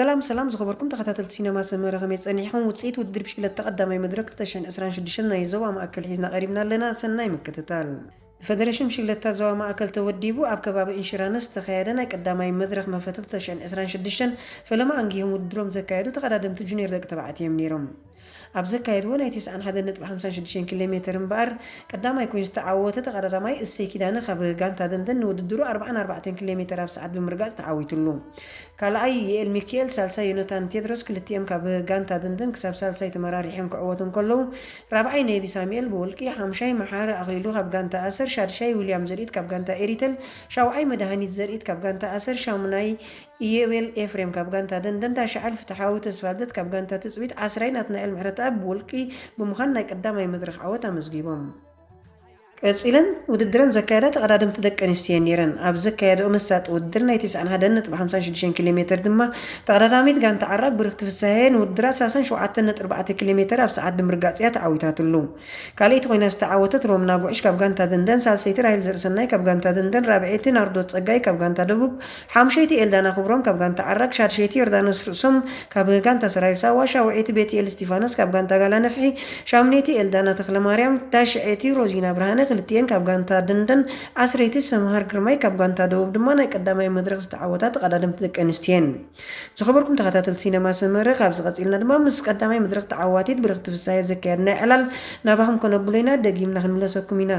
ሰላም ሰላም ዝኸበርኩም ተኸታተልቲ ሲነማ ሰመረ፣ ከመይ ጸኒሕኩም? ውጽኢት ውድድር ብሽክለታ ቀዳማይ መድረክ ክልተ ሽሕን ዕስራን ሽዱሽተን ናይ ዞባ ማእከል ሒዝና ቀሪብና ኣለና። ሰናይ ምክትታል። ብፈደሬሽን ብሽክለታ ዞባ ማእከል ተወዲቡ ኣብ ከባቢ ኢንሹራንስ ዝተኻየደ ናይ ቀዳማይ መድረኽ መፈተ ክልተ ሽሕን ዕስራን ሽዱሽተን ፈለማ ኣንጊሆም ውድድሮም ዘካየዱ ተቐዳደምቲ ጁኒየር ደቂ ተባዕትዮ እዮም ነይሮም። ኣብ ዘካየድዎ ናይ ተስዓን ሓደን ነጥቢ ሓምሳን ሽዱሽተን ኪሎ ሜተር እምበኣር ቀዳማይ ኮይኑ ዝተዓወተ ተቐዳዳማይ እሰይ ኪዳነ ካብ ጋንታ ደንደን ንውድድሩ ኣርባዓን ኣርባዕተን ኪሎ ሜተር ኣብ ሰዓት ብምርጋጽ ተዓዊትሉ። ካልኣይ ዩኤል ሚኪኤል፣ ሳልሳይ ዮናታን ቴድሮስ፣ ክልቲኦም ካብ ጋንታ ደንደን ክሳብ ሳልሳይ ተመራሪሖም ክዕወቱ እንከለዉ፣ ራብዓይ ነቢ ሳሙኤል ብውልቂ፣ ሓምሻይ መሓሪ ኣኽሊሉ ካብ ጋንታ ኣሰር፣ ሻድሻይ ዊልያም ዘርኢት ካብ ጋንታ ኤሪተል፣ ሻውዓይ መድሃኒት ዘርኢት ካብ ጋንታ ኣሰር፣ ሻሙናይ ኢዮቤል ኤፍሬም ካብ ጋንታ ደንደን፣ ታሽዓል ፍትሓዊ ተስፋልደት ካብ ጋንታ ትጽቢት፣ ዓስራይ ናትናኤል ምሕረተኣብ ብውልቂ ብምዃን ናይ ቀዳማይ መድረኽ ዓወት ኣመዝጊቦም። ቀጺለን ውድድረን ዘካየዳ ተቐዳደምቲ ደቂ ኣንስትዮ እየን ነይረን። ኣብ ዘካየደኦ መሳጢ ውድድር ናይ ተስዓን ሓደን ነጥቢ ሓምሳን ሽዱሽተን ኪሎ ሜተር ድማ ተቐዳዳሚት ጋንታ ዓራግ ብርኽቲ ፍስሃየ ንውድድራ ሰላሳን ሸውዓተን ነጥቢ ኣርባዕተ ኪሎ ሜተር ኣብ ሰዓት ብምርጋጽ እያ ተዓዊታትሉ። ካልኣይቲ ኮይና ዝተዓወተት ሮምና ጉዕሽ ካብ ጋንታ ደንደን፣ ሳልሰይቲ ራሄል ዘርእሰናይ ካብ ጋንታ ደንደን፣ ራብዐይቲ ናርዶስ ጸጋይ ካብ ጋንታ ደቡብ፣ ሓምሸይቲ ኤልዳና ክብሮም ካብ ጋንታ ዓራግ፣ ሻድሸይቲ ዮርዳኖስ ርእሶም ካብ ጋንታ ሰራዊት ሳዋ፣ ሻውዐይቲ ቤትኤል እስቲፋኖስ ካብ ጋንታ ጋላ ነፍሒ፣ ሻምነይቲ ኤልዳና ተኽለማርያም፣ ታሽዐይቲ ሮዚና ብርሃነ፣ ክልቲኤን ካብ ጋንታ ደንደን፣ ዓስረይቲ ሰምሃር ግርማይ ካብ ጋንታ ደቡብ ድማ ናይ ቀዳማይ መድረኽ ዝተዓወታ ተቐዳደምቲ ደቂ ኣንስትዮ እየን። ዝኸበርኩም ተኸታተልቲ ሲነማ ሰመረ፣ ካብዚ ቀጺልና ድማ ምስ ቀዳማይ መድረኽ ተዓዋቲት ብርኽቲ ፍሳየ ዘካየድናዮ ዕላል ናባኹም ከነብሎ ኢና፣ ደጊምና ክንምለሰኩም ኢና።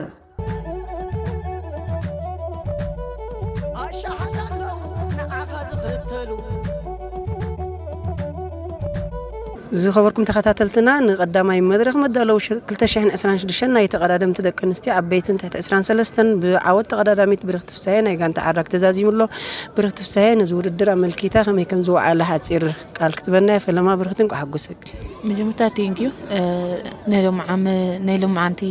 ኣሻሓት ኣለዉ ንዓኻ ዝኽተሉ። ዝኸበርኩም ተኸታተልትና፣ ንቐዳማይ መድረኽ መዳለዊ ሽ-፣ ክልተ ሽሕን ዕስራን ሽዱሽተን ናይ ተቐዳደምቲ ደቂ ኣንስትዮ ዓበይትን ትሕቲ ዕስራን ሰለስተን ብዓወት ተቐዳዳሚት ብርኽቲ ፍሳየ ናይ ጋንታ ዓራግ ተዛዚሙ ኣሎ። ብርኽቲ ፍሳየ ነዚ ውድድር ኣመልኪታ ከመይ ከም ዝወዓለ ሓጺር ቃል ክትበና እየ። ፈለማ ብርኽቲ፣ እንቋዕ ሓጎሰኪ። መጀመርታ ቴንኪዩ። ናይ ሎምዓም-፣ ናይ ሎምዓንቲ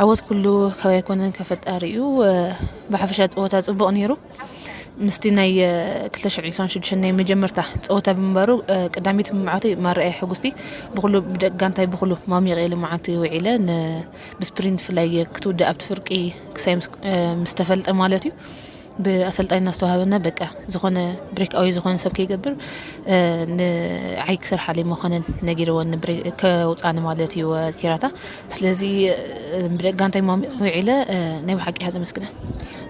ዓወት ኩሉ ካብ ኣይኮነን፣ ካብ ፈጣሪ እዩ። ብሓፈሻ ፀወታ ፅቡቕ ነይሩ። ምስቲ ናይ ክልተ ሽሕን ዕስራን ሽዱሽተን ናይ መጀመርታ ፀወታ ብምንባሩ፣ ቀዳሚት ብምምዓወተይ ማራ እየ ሕጉስቲ። ብኩሉ ብደቂ ጋንታይ ብኩሉ ማሚቐ ሎምዓንቲ ውዒለ፣ ን-፣ ብስፕሪንት ፍላይ ክትውዳእ ኣብቲ ፍርቂ ክሳይ ምስ፣ ምስ ተፈልጠ ማለት እዩ። ብኣሰልጣኝና ዝተዋሃበና በቃ ዝኾነ ብሬክ ኣወይ ዝኾነ ሰብ ከይገብር፣ ንዓይ ክሰርሓለይ ምዃነን ነጊርወን ብሬክ ከውፃኒ ማለት እዩ ቲራታ። ስለዚ ብደቂ ጋንታይ ማሚ ውዒለ ናይ ብሓቂ እየ ዘመስግነን።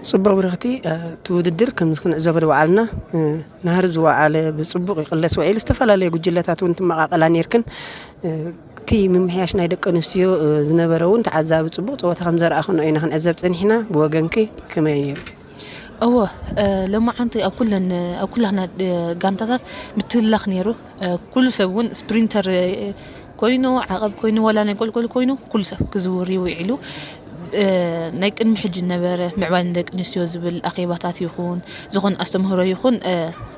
ጽቡቕ ብርኽቲ፣ እቲ ውድድር ከምዚ ክንዕዘቦ ዝወዓልና፣ ናህሪ ዝወዓለ ብጽቡቕ ይቕለስ ውዒሉ፣ ዝተፈላለየ ጉጅለታት እውን ትመቓቐላ ነይርክን። እቲ ምምሕያሽ ናይ ደቂ ኣንስትዮ ዝነበረ እውን ተዓዛቢ ጽቡቕ ጸወታ ከም ዘርኣኽንኦ ኢና ክንዕዘብ ጸኒሕና። ብወገንኪ ከመይ ነይሩ? እወ፣ ሎማዓንቲ ኣብ ኩለን፣ ኣብ ኩላህና ጋንታታት ምትህልላኽ ነይሩ። ኩሉ ሰብ እውን ስፕሪንተር ኮይኑ፣ ዓቐብ ኮይኑ፣ ዋላ ናይ ጎልጎል ኮይኑ፣ ኩሉ ሰብ ክዝውር እዩ ውዒሉ። ናይ ቅድሚ ሕጂ ዝነበረ ምዕባለ ንደቂ ኣንስትዮ ዝብል ኣኼባታት ይኹን፣ ዝኾነ ኣስተምህሮ ይኹን፣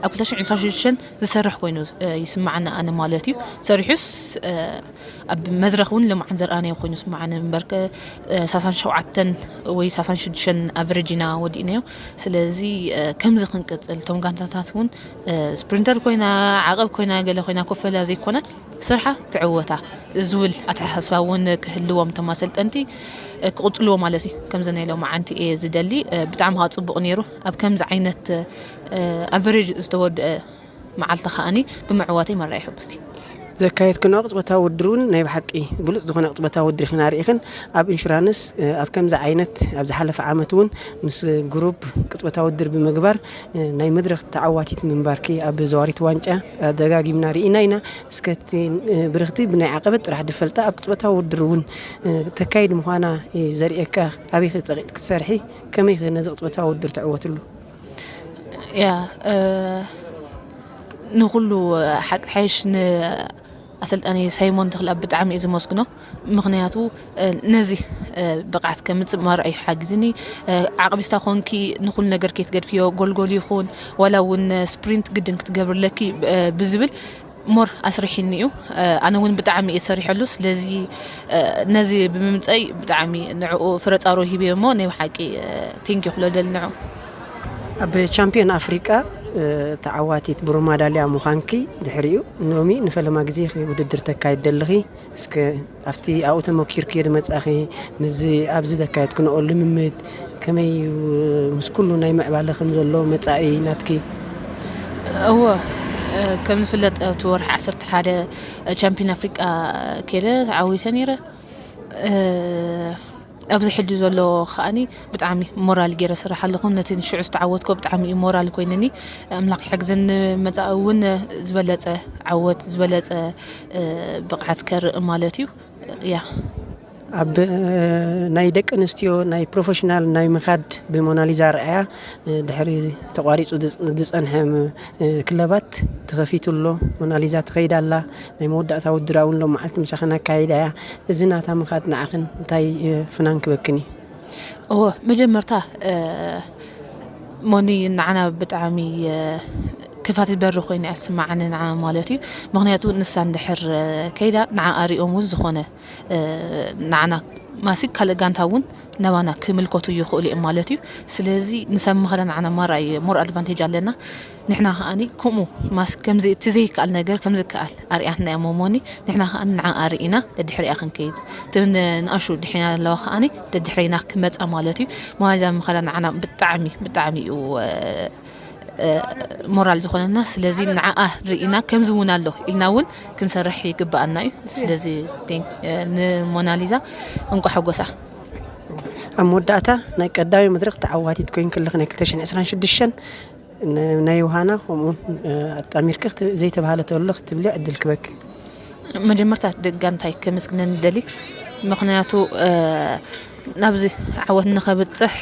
ኣብ ክልተ ሽሕን ዕስራን ሽዱሽተን ዝሰርሕ ኮይኑ ይስማዓኒ ኣነ ማለት እዩ። ሰሪሑስ ኣብ መድረኽ እውን ልምዓት ዘርኣናዮ ኮይኑ ይስማዓኒ እምበር፣ ከ-፣ ሳሳን ሸውዓተን ወይ ሳሳን ሽዱሽተን ኣቨሬጅ ኢና ወዲእናዮ። ስለዚ ከምዚ ክንቅጽል፣ እቶም ጋንታታት እውን ስፕሪንተር ኮይና፣ ዓቐብ ኮይና፣ ገለ ኮይና ኮፈላ ዘይኮነ፣ ስርሓ ትዕወታ ዝብል ኣተሓሳስባ እውን ክህልዎም እቶም ኣሰልጠንቲ ክቕጽልዎ ማለት እዩ። ከምዚ ናይ ሎማዓንቲ እየ ዝደሊ። ብጣዕሚ ከዓ ጽቡቕ ነይሩ። ኣብ ከምዚ ዓይነት ኣቨሬጅ ዝተወድአ መዓልቲ ከዓኒ ብምዕዋተይ መራኢ ሕጉስቲ። ዘካየድክንኦ ቅጽበታዊ ውድድር እውን ናይ ብሓቂ ብሉጽ ዝኾነ ቅጽበታዊ ውድድር ኢኽን ኣርኢኽን። ኣብ ኢንሹራንስ፣ ኣብ ከምዚ ዓይነት ኣብ ዝሓለፈ ዓመት እውን ምስ ግሩፕ ቅጽበታዊ ውድድር ብምግባር ናይ መድረኽ ተዓዋቲት ምንባርኪ፣ ኣብ ዘዋሪት ዋንጫ ደጋጊምና ርኢና ኢና። እስከ እቲ ብርኽቲ ብናይ ዓቐበት ጥራሕ ድፈልጣ ኣብ ቅጽበታዊ ውድድር እውን ተካይድ ምዃና እዩ ዘርእየካ። ኣበይኺ ጸቒጥ ክትሰርሒ፣ ከመይኺ ነዚ ቅጽበታዊ ውድድር ትዕወትሉ? ያ፣ እ፣ ንኹሉ ሓቂ ሓይሽ ንኣሰልጣኒ ሳይሞን ተኽለኣብ ብጣዕሚ እየ ዘመስግኖ። ምኽንያቱ፣ እ፣ ነዚ፣ እ፣ ብቕዓት ከምጽእ ማራ እዩ ሓጊዝኒ። እ፣ ዓቕቢስታ ኮንኪ ንኹሉ ነገር ከይትገድፍዮ፣ ጎልጎል ይኹን ዋላ እውን ስፕሪንት ግድን ክትገብርለኪ፣ እ፣ ብዝብል ሞር ኣስሪሒኒ እዩ። ኣነ እውን ብጣዕሚ እየ ሰሪሐሉ። ስለዚ ነዚ ብምምፀይ ብጣዕሚ ንዕኡ ፍረፃሮ ሂበ እሞ ናይ ብሓቂ ቴንኪ ክብሎ ደሊ ንዕኡ። ኣብ ቻምፒዮን ኣፍሪቃ ተዓዋቲት ብሩር ማዳልያ ምዃንኪ ድሕሪኡ ሎሚ ንፈለማ ግዜ ውድድር ተካይድ ደለኺ። እስከ ኣብቲ ኣብኡ ተመኪርክዮ ድመጻኺ፣ ምስዚ ኣብዚ ዘካየድክንኦ ልምምድ ከመይ እዩ፣ ምስ ኩሉ ናይ ምዕባለ ከም ዘሎ መጻኢ ናትኪ? እወ፣ ከም ዝፍለጥ ኣብቲ ወርሒ ዓሰርተ ሓደ ቻምፒዮን ኣፍሪቃ ከይደ ተዓዊተ ነይረ። ኣብዚ ሕጂ ዘሎ ከዓኒ ብጣዕሚ ሞራል ገይረ ስራሕ ኣለኹ። ነቲ ሽዑ ዝተዓወትኮ ብጣዕሚ እዩ ሞራል ኮይንኒ። ኣምላኽ ይሕግዝኒ፣ መጻኢ እውን ዝበለጸ ዓወት፣ ዝበለጸ ብቕዓት ከርኢ ማለት እዩ። ያ። ኣብ ናይ ደቂ ኣንስትዮ ናይ ፕሮፌሽናል ናይ ምኻድ ብሞናሊዛ ርኣያ ድሕሪ ተቋሪፁ ዝፀንሐ ክለባት ተኸፊቱ ኣሎ። ሞናሊዛ ትኸይድ ኣላ። ናይ መወዳእታ ውድድራ እውን ሎም መዓልቲ ምሳኽን ኣካይዳ እያ። እዚ ናታ ምኻድ ንዓኽን እንታይ ፍናን ክበክን እዩ? እዎ፣ መጀመርታ ሞኒ ንዓና ብጣዕሚ ክፋት በሪ ኮይና እያ ትስማዓኒ ንዓ ማለት እዩ። ምክንያቱ ንሳ እንድሕር ከይዳ ንዓ ኣሪኦም እውን ዝኾነ ንዓና ማሲክ ካልእ ጋንታ እውን ናባና ክምልከቱ ይኽእሉ እዮም ማለት እዩ። ስለዚ ንሰብ ምኸዳ ንዓና ማራ ሞር ኣድቫንቴጅ ኣለና። ንሕና ከዓኒ ከምኡ ማስ ከምዚ እቲ ዘይከኣል ነገር ከምዚ ከኣል ኣርያትና እያ ሞሞኒ። ንሕና ከዓኒ ንዓ ኣርኢና ደድሕሪኣ ክንከይድ፣ እተን ንኣሹ ድሒና ኣለዋ ከዓኒ ደድሕረይና ክመፃ ማለት እዩ። መዋዛ ምኸዳ ንዓና ብጣዕሚ ብጣዕሚ እዩ ሞራል ዝኾነና። ስለዚ ንዓኣ ርኢና ከምዚ እውን ኣሎ ኢልና እውን ክንሰርሕ ይግባኣና እዩ። ስለዚ ንሞናሊዛ እንቋ ሓጎሳ። ኣብ መወዳእታ ናይ ቀዳማይ መድረኽ ተዓዋቲት ኮይን ከለኽ ናይ ክልተ ሽሕን ዕስራን ሽዱሽተን ናይ ዮሃና ከምኡ ኣጣሚርክ ዘይተባሃለ ተሎ ክትብሊ ዕድል ክበክ። መጀመርታ ደቂ ጋንታይ ከመስግነን ደሊ፣ ምክንያቱ ናብዚ ዓወት ንኸብፅሕ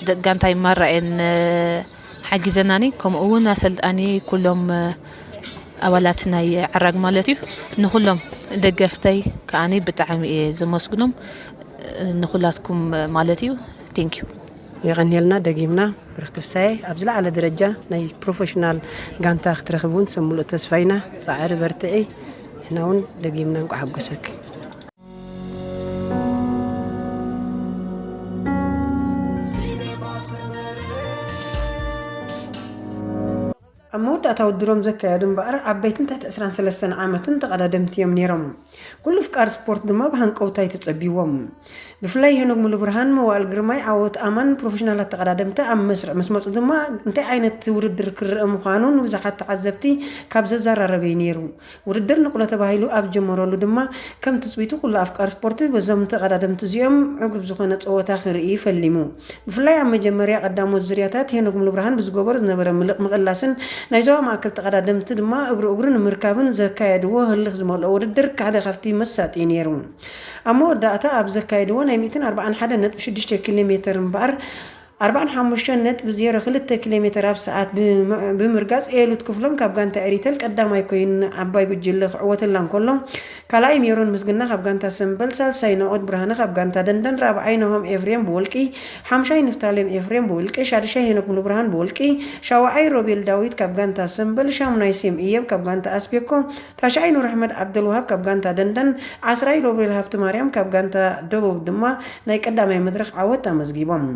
ደቂ ጋንታይ ማራኤን ሓጊዘናኒ፣ ከምኡ እውን ኣሰልጣኒ ኩሎም ኣባላት ናይ ዓራግ ማለት እዩ። ንኩሎም ደገፍተይ ከዓኒ ብጣዕሚ እየ ዘመስግኖም፣ ንኩላትኩም ማለት እዩ። ቴንኪዩ። የቐንየልና። ደጊምና ብርክቲ ፍሳየ ኣብ ዝለዓለ ደረጃ ናይ ፕሮፌሽናል ጋንታ ክትረኽብ እውን ሰብ ሙሉእ ተስፋ ኢና። ፃዕሪ በርትዒ። ንሕና እውን ደጊምና እንቋ ሓጎሰክ። ኣብ መወዳእታ ውድድሮም ዘካየዱ እምበኣር ዓበይትን ትሕቲ ዕስራን ሰለስተን ዓመትን ተቐዳደምቲ እዮም ነይሮም። ኩሉ ፍቃር ስፖርት ድማ ብሃንቀውታ እዩ ተጸቢዎም። ብፍላይ ሄኖግ ሙሉብርሃን፣ መዋእል ግርማይ፣ ዓወት ኣማን ፕሮፌሽናላት ተቐዳደምቲ ኣብ መስርዕ ምስ መጹ ድማ እንታይ ዓይነት ውድድር ክረኣ ምዃኑ ንብዙሓት ተዓዘብቲ ካብ ዘዘራረበ እዩ ነይሩ። ውድድር ንቕሎ ተባሂሉ ኣብ ጀመረሉ ድማ ከም ትጽቢቱ ኩሉ ኣፍቃር ስፖርት በዞም ተቐዳደምቲ እዚኦም ዕጉብ ዝኾነ ጸወታ ክርኢ ፈሊሙ። ብፍላይ ኣብ መጀመርያ ቀዳሞት ዙርያታት ሄኖግ ሙሉብርሃን ብዝገበሮ ዝነበረ ምልቕ ምቕላስን ናይ ዞባ ማእከል ተቐዳደምቲ ድማ እግሩ እግሩ ንምርካብን ዘካየድዎ ህልኽ ዝመልኦ ውድድር ሓደ ካብቲ መሳጢ ነይሩ። ኣብ መወዳእታ ኣብ ዘካየድዎ ናይ ሚእትን ኣርባዓን ሓደን ነጥቢ ሽዱሽተ ኪሎ ሜተር እምበኣር ኣርባዓን ሓሙሽተን ነጥቢ ዜሮ ክልተ ኪሎ ሜተር ኣብ ሰዓት ብምርጋጽ ኤሉት ክፍሎም ካብ ጋንታ ኤሪተል ቀዳማይ ኮይኑ ዓባይ ጉጅለ ክዕወተላ እንከሎ ካልኣይ ሜሮን ምስግና ካብ ጋንታ ሰምበል፣ ሳልሳይ ናኦድ ብርሃነ ካብ ጋንታ ደንደን፣ ራብዓይ ናሆም ኤፍሬም ብወልቂ፣ ሓምሻይ ንፍታሌም ኤፍሬም ብውልቂ፣ ሻድሻይ ሄኖክ ሙሉብርሃን ብውልቂ፣ ሻውዓይ ሮቤል ዳዊት ካብ ጋንታ ሰምበል፣ ሻሙናይ ሴም እየብ ካብ ጋንታ ኣስቤኮ፣ ታሽዓይ ኑር ኣሕመድ ዓብደልውሃብ ካብ ጋንታ ደንደን፣ ዓስራይ ሮቤል ሃብቲ ማርያም ካብ ጋንታ ደቡብ ድማ ናይ ቀዳማይ መድረኽ ዓወት ኣመዝጊቦም።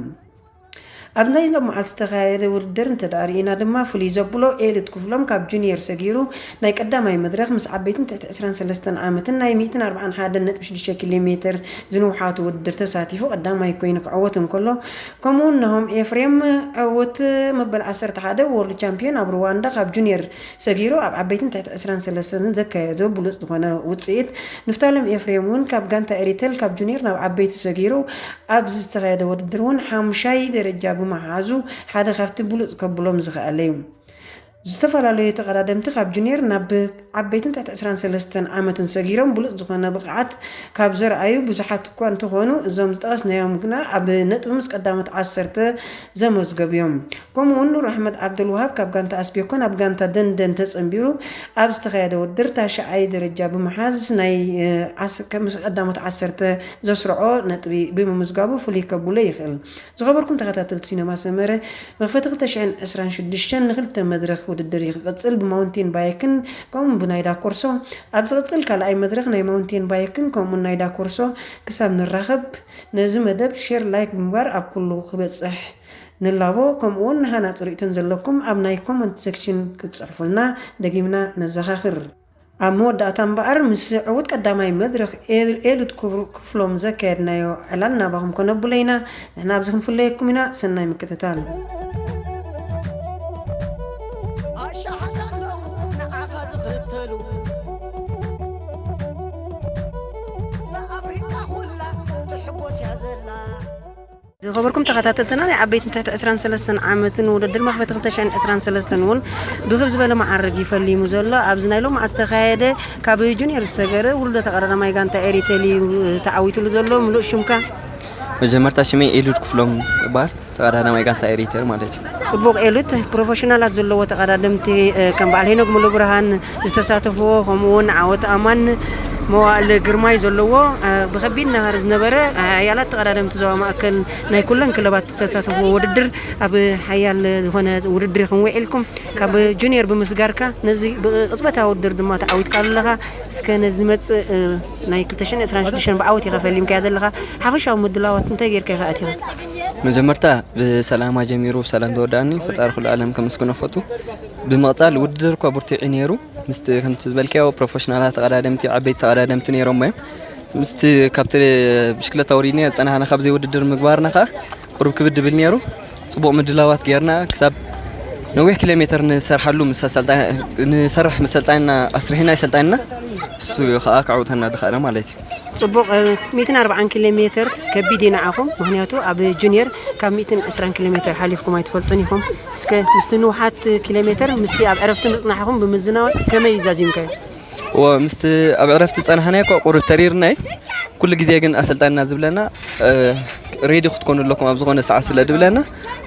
ኣብ ናይ ሎም መዓልቲ ዝተኻየደ ውድድር እንተ ደኣ ርኢና ድማ ፍሉይ ዘብሎ ኤሊት ክፍሎም ካብ ጁኒየር ሰጊሩ ናይ ቀዳማይ መድረኽ ምስ ዓበይትን ትሕቲ ዕስራን ሰለስተን ዓመትን ናይ ሚእትን ኣርባዓን ሓደን ነጥቢ ሽዱሽተ ኪሎ ሜትር ዝንውሓቱ ውድድር ተሳቲፉ ቀዳማይ ኮይኑ ክዕወት እንከሎ፣ ከምኡውን ናሆም ኤፍሬም ዕውት መበል ዓሰርተ ሓደ ወርልድ ቻምፒዮን ኣብ ሩዋንዳ ካብ ጁኒየር ሰጊሩ ኣብ ዓበይትን ትሕቲ ዕስራን ሰለስተን ዘካየዶ ብሉጽ ዝኾነ ውጽኢት፣ ንፍታሎም ኤፍሬም እውን ካብ ጋንታ ኤሪተል ካብ ጁኒየር ናብ ዓበይቲ ሰጊሩ ኣብዚ ዝተኻየደ ውድድር እውን ሓምሻይ ደረጃ ብምሓዙ ሓደ ካብቲ ብሉጽ ከብሎም ዝኸኣለ እዩ። ዝተፈላለዩ ተቐዳደምቲ ካብ ጁኒየር ናብ ዓበይትን ትሕቲ ዕስራን ሰለስተን ዓመትን ሰጊሮም ብሉጽ ዝኾነ ብቕዓት ካብ ዘርኣዩ ብዙሓት እኳ እንተኾኑ እዞም ዝጠቐስናዮም ግና ኣብ ነጥቢ ምስ ቀዳሞት ዓሰርተ ዘመዝገቡ እዮም። ከምኡ እውን ኑር ኣሕመድ ዓብደልውሃብ ካብ ጋንታ ኣስቤኮ ናብ ጋንታ ደንደን ተጸንቢሩ ኣብ ዝተኻየደ ውድድር ታሽዓይ ደረጃ ብምሓዝ ናይ ምስ ቀዳሞት ዓሰርተ ዘስርዖ ነጥቢ ብምምዝጋቡ ፍሉይ ከብሎ ይኽእል። ዝኸበርኩም ተኸታተልቲ ሲነማ ሰመረ፣ መኽፈቲ ክልተ ሽሕን ዕስራን ሽዱሽተን ንክልተ መድረኽ ውድድር እዩ ክቕጽል። ብማውንቴን ባይክን ከምኡ ብናይ ዳኮርሶ ኣብ ዝቕጽል ካልኣይ መድረኽ ናይ ማውንቴን ባይክን ከምኡ ናይ ዳኮርሶ ክሳብ ንራኸብ ነዚ መደብ ሼር ላይክ ብምግባር ኣብ ኩሉ ክበጽሕ ንላቦ። ከምኡ እውን ንሃናጺ ርእይቶን ዘለኩም ኣብ ናይ ኮመንት ሴክሽን ክትጽሕፉልና ደጊምና ነዘኻኽር። ኣብ መወዳእታ እምበኣር ምስ ዕዉት ቀዳማይ መድረኽ ኤሉት ክፍሎም ዘካየድናዮ ዕላል ናባኹም ከነብሎ ኢና። ንሕና ኣብዚ ክንፍለየኩም ኢና። ሰናይ ምክትታል። ዝኸበርኩም ተኸታተልትና፣ ናይ ዓበይትን ትሕቲ ዕስራን ሰለስተን ዓመትን ውድድር መኽፈቲ ክልተ ሽሕን ዕስራን ሰለስተን እውን ብኽብ ዝበለ መዓርግ ይፈሊሙ ዘሎ። ኣብዚ ናይ ሎሚ ዝተኻየደ ካብ ጁኒየር ዝሰገረ ውልዶ ተቐዳዳማይ ጋንታ ኤሪቴል እዩ ተዓዊትሉ ዘሎ። ምሉእ ሽምካ? መጀመርታ ሽመይ ኤሉድ ክፍሎም ይበሃል፣ ተቐዳዳማይ ጋንታ ኤሪቴል ማለት እዩ። ጽቡቕ ኤሉድ፣ ፕሮፌሽናላት ዘለዎ ተቐዳደምቲ፣ እ፣ ከም በዓል ሄኖክ ሙሉብርሃን ዝተሳተፍዎ፣ ከምኡ እውን ዓወት ኣማን መዋእል ግርማይ ዘለዎ፣ እ፣ ብኸቢድ ናህሪ ዝነበረ፣ እ፣ ሓያላት ተቐዳደምቲ ዞባ ማእከል ናይ ኩለን ክለባት ዝተሳተፍዎ ውድድር ኣብ ሓያል ዝኾነ ውድድር ኢኹም ውዒልኩም። ካብ ጁኒየር ብምስጋርካ ነዚ ብቕጽበታዊ ውድድር ድማ ተዓዊትካሉ ኣለኻ። እስከ ነዚ ዝመጽእ፣ እ፣ ናይ ክልተ ሽሕን ዕስራን ሽዱሽተን ብዓወት ኢኻ ፈሊምካያ ዘለኻ። ሓፈሻዊ ምድላዋት እንታይ ጌርካ ኢኻ ኣቲኻ? መጀመርታ ብሰላማ ጀሚሩ ብሰላም ተወዳእኒ ፈጣሪ ኩሉ ዓለም ከመስግኖ ፈቱ። ብምቕጻል ውድድር እኳ ብርቱዕ እዩ ነይሩ። ምስቲ ከምቲ ዝበልካዮ ፕሮፌሽናላት ተቐዳደምቲ፣ ዓበይቲ ተቐዳደምቲ ነይሮም እዮም። ምስቲ ካብቲ ብሽክለታ ወሪድና ዝጸናሕና ካብዚ ውድድር ምግባርና ከኣ ቁሩብ ክብድ ድብል ነይሩ። ጽቡቕ ምድላዋት ጌርና ክሳብ ነዊሕ ኪሎ ሜተር ንሰርሓሉ ምስ ኣሰልጣ-፣ ንሰርሕ ምስ ኣሰልጣንና ኣስሪሕና ኣሰልጣንና እሱ ከኣ ክዕውተና ዝኸኣለ ማለት እዩ። ጽቡቕ፣ እ፣ ሚእትን ኣርባዓን ኪሎ ሜተር ከቢድ እዩ ንዓኹም፣ ምኽንያቱ ኣብ ጁኒየር ካብ ሚእትን ዕስራን ኪሎ ሜተር ሓሊፍኩም ኣይትፈልጡን ኢኹም። እስከ ምስቲ ንውሓት ኪሎ ሜተር ምስቲ ኣብ ዕረፍቲ ምጽናሕኹም ብምዝናው ከመይ ዛዚምካዮ? እዎ፣ ምስቲ ኣብ ዕረፍቲ ጸናሕናዮ እኮ ቁሩብ ተሪርና እዩ። ኩሉ ግዜ ግን ኣሰልጣንና ዝብለና፣ እ፣ ሬዲ ክትኮኑ ኣለኩም ኣብ ዝኾነ ሰዓት ስለ ዝብለና፣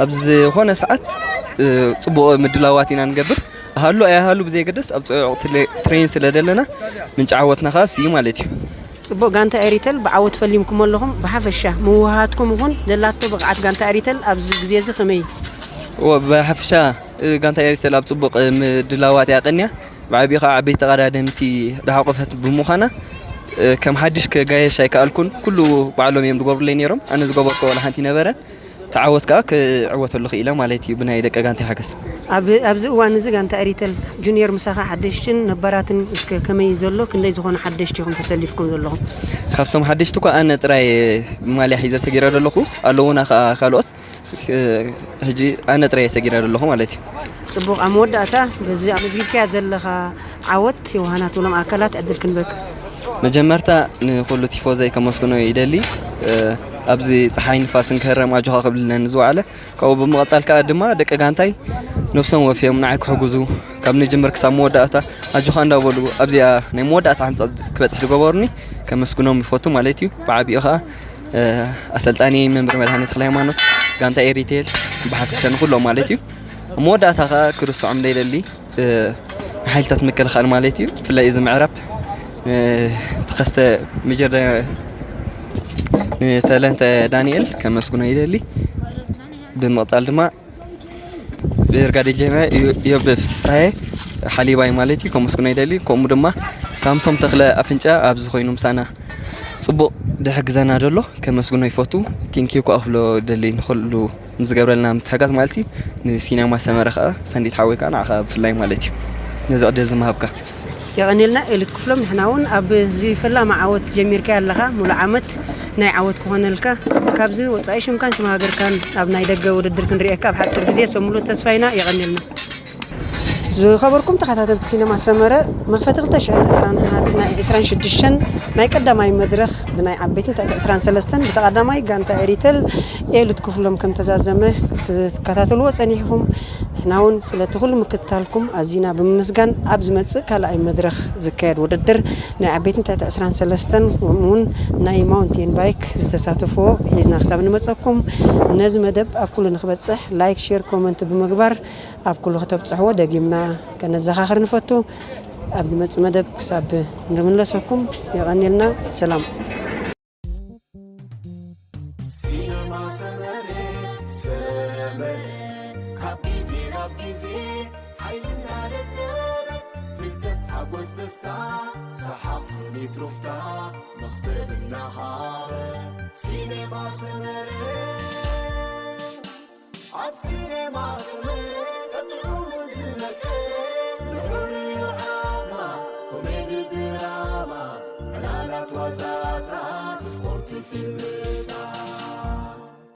ኣብ ዝኾነ ሰዓት፣ እ፣ ጽቡቕ ምድላዋት ኢና ንገብር። ሃሉ ኣይሃሉ ብዘየገድስ ኣብ ጽዑቕ ትለ-፣ ትሬን ስለ ዘለና ምንጪ ዓወትና ከኣ እሱ እዩ ማለት እዩ። ጽቡቕ፣ ጋንታ ኤሪተል ብዓወት ፈሊምኩም ኣለኹም። ብሓፈሻ ምውሃሃድኩም ይኹን ዘላቶ ብቕዓት ጋንታ ኤሪተል ኣብዚ ግዜ እዚ ከመይ እዩ? እዎ፣ ብሓፈሻ፣ እ፣ ጋንታ ኤሪተል ኣብ ጽቡቕ፣ እ፣ ምድላዋት እያ ቀንያ። ብዓቢኡ ከኣ ዓበይቲ ተቐዳደምቲ ዝሓቖፈት ብምዃና፣ እ፣ ከም ሓድሽ ክጋየሽ ኣይከኣልኩን። ኩሉ ባዕሎም እዮም ዝገብሩለይ ነይሮም። ኣነ ዝገበርኩ ዋላ ሓንቲ ይነበረ። ተዓወት ከኣ ክዕወተሉ ክኢለ ማለት እዩ፣ ብናይ ደቂ ጋንታ ሓገዝ። ኣብ፣ ኣብዚ እዋን እዚ ጋንታ ኤሪተል ጁኒየር ምሳኻ ሓደሽትን ነባራትን እስከ ከመይ ዘሎ፣ ክንደይ ዝኾኑ ሓደሽቲ ኢኹም ተሰሊፍኩም ዘለኹም? ካብቶም ሓደሽቲ እኳ ኣነ ጥራይ ማልያ ሒዘ ሰጊረ ዘለኹ፣ ኣለዉና ከኣ ካልኦት። እ፣ ሕጂ ኣነ ጥራይ ሰጊረ ዘለኹ ማለት እዩ። ጽቡቕ፣ ኣብ መወዳእታ በዚ ኣመዝጊብካያ ዘለኻ ዓወት የውሃናት ውሎም ኣካላት ዕድል ክንበክ። መጀመርታ ንኹሉ ቲፎዘይ ከመስግኖ ይደሊ። እ፣ ኣብዚ ጸሓይ ንፋስን ክህረም ኣጆኻ ክብልለኒ ዝወዓለ፣ ካብኡ ብምቕጻል ከኣ ድማ ደቂ ጋንታይ ነብሶም ወፍዮም ንዓይ ክሕግዙ፣ ካብ ንጅምር ክሳብ መወዳእታ ኣጆኻ እንዳበሉ ኣብዚኣ ናይ መወዳእታ ሕንጻ ክበጽሕ ዝገበሩኒ ከመስግኖም ይፈቱ ማለት እዩ። ብዓቢኡ ከኣ፣ እ፣ ኣሰልጣኒ መምህር መድሃኔ ተክለ ሃይማኖት፣ ጋንታ ኤሪቴል ብሓፈሻ ንኹሎም ማለት እዩ። ኣብ መወዳእታ ከኣ ክርስዖም ዘይደሊ፣ እ፣ ሓይልታት ምክልኻል ማለት እዩ። ብፍላይ እዚ ምዕራብ፣ እ፣ ተኸስተ ሜጀር ዳ-፣ ንተለንተ ዳንኤል ከመስግኖ ይደሊ። ብምቕጻል ድማ ብርጋዴር ጀነራል ኢዮ-፣ ኢዮብ ፍስሃየ ሓሊባይ ማለት እዩ፣ ከመስግኖ ይደሊ። ከምኡ ድማ ሳምሶም ተኽለ ኣፍንጫ ኣብዚ ኮይኑ ምሳና ጽቡቕ ዝሕግዘና ዘሎ ከመስግኖ ይፈቱ። ቴንኪዩ ከኣ ክብሎ ይደሊ ንኹሉ ንዝገብረልና ምትሕጋዝ ማለት እዩ። ንሲነማ ሰመረ ከኣ ሰንዲት ሓወይ ከኣ ንዓኻ ብፍላይ ማለት እዩ ነዚ ዕድል ዝምሃብካ። የቐንየልና ኤሊት ክፍሎም፣ ንሕና እውን ኣብዚ ፈላሚ ዓወት ጀሚርካዮ ኣለኻ፣ ሙሉእ ዓመት ናይ ዓወት ክኾነልካ። ካብዚ ወጻኢ ሽምካን ሽም ሃገርካን ኣብ ናይ ደገ ውድድር ክንርእየካ ኣብ ሓጺር ግዜ ሰብ ሙሉእ ተስፋ ኢና። የቐንየልና። ዝኸበርኩም ተኸታተልቲ ሲነማ ሰመረ፣ መኽፈቲ ክልተ ሽሕን ዕስራን ናይ ዕስራን ሽዱሽተን ናይ ቀዳማይ መድረኽ ብናይ ዓበይትን ትሕቲ ዕስራን ሰለስተን ብተቐዳማይ ጋንታ ኤሪተል ኤሉት ክፍሎም ከም ተዛዘመ ክትከታተልዎ ጸኒሕኩም። ንሕና እውን ስለቲ ኩሉ ምክትታልኩም ኣዚና ብምምስጋን፣ ኣብ ዝመጽእ ካልኣይ መድረኽ ዝካየድ ውድድር ናይ ዓበይትን ትሕቲ ዕስራን ሰለስተን ከምኡውን ናይ ማውንቴን ባይክ ዝተሳተፍዎ ሒዝና ክሳብ ንመጸኩም፣ ነዚ መደብ ኣብ ኩሉ ንክበጽሕ ላይክ፣ ሼር፣ ኮመንት ብምግባር ኣብ ኩሉ ከተብጽሕዎ ደጊምና ከነዘኻኽር ንፈቱ። ኣብ ዝመጽእ መደብ ክሳብ ንምለሰኩም የቐንየልና። ሰላም። ሲነማ ሰመረ፣ ሰመረ፣ ካብ ግዜ ናብ ግዜ ሓይልና ለበበ፣ ፍልጠት፣ ሓጎስ፣ ደስታ፣ ሰሓቕ፣ ስኒት፣ ሩፍታ፣ መኽሰብ እናሃበ። ሲነማ ሰመረ፣ ኣብ ሲነማ ሰመረ፣ ቀጥዑ ዝመቀረ፣ ልዑል እዩ ዓቕማ፣ ኮሜዲ ድራማ፣ ዕላላት ዋዛታት፣ ስፖርት ፊልም፣